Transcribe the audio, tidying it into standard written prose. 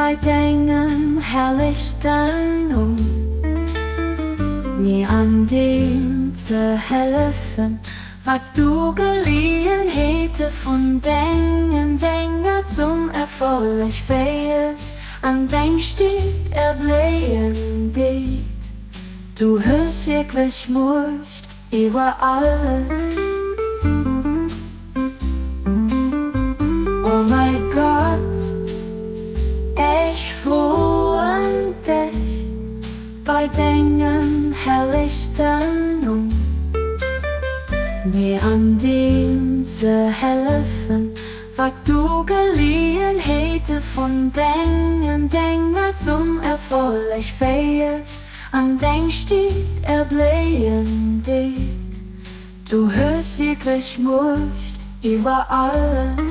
bei dengem herrlichsten Numm. Mir an deem ze hellefen, wat du Geleeënheete vun dengen Dénger zum Erfolleg féiert an deng Stied erbléien deet. Du hues wierklech Muecht iwwer alles. O mäi Gott, ech froen dech bei dengem herrlichsten Numm, mir an deem ze hellefen, wat du Geleeënheete vun dengen Dénger zum Erfolleg féiert an deng Stied erbléien deet. Du hues wierklech Muecht iwwer alles.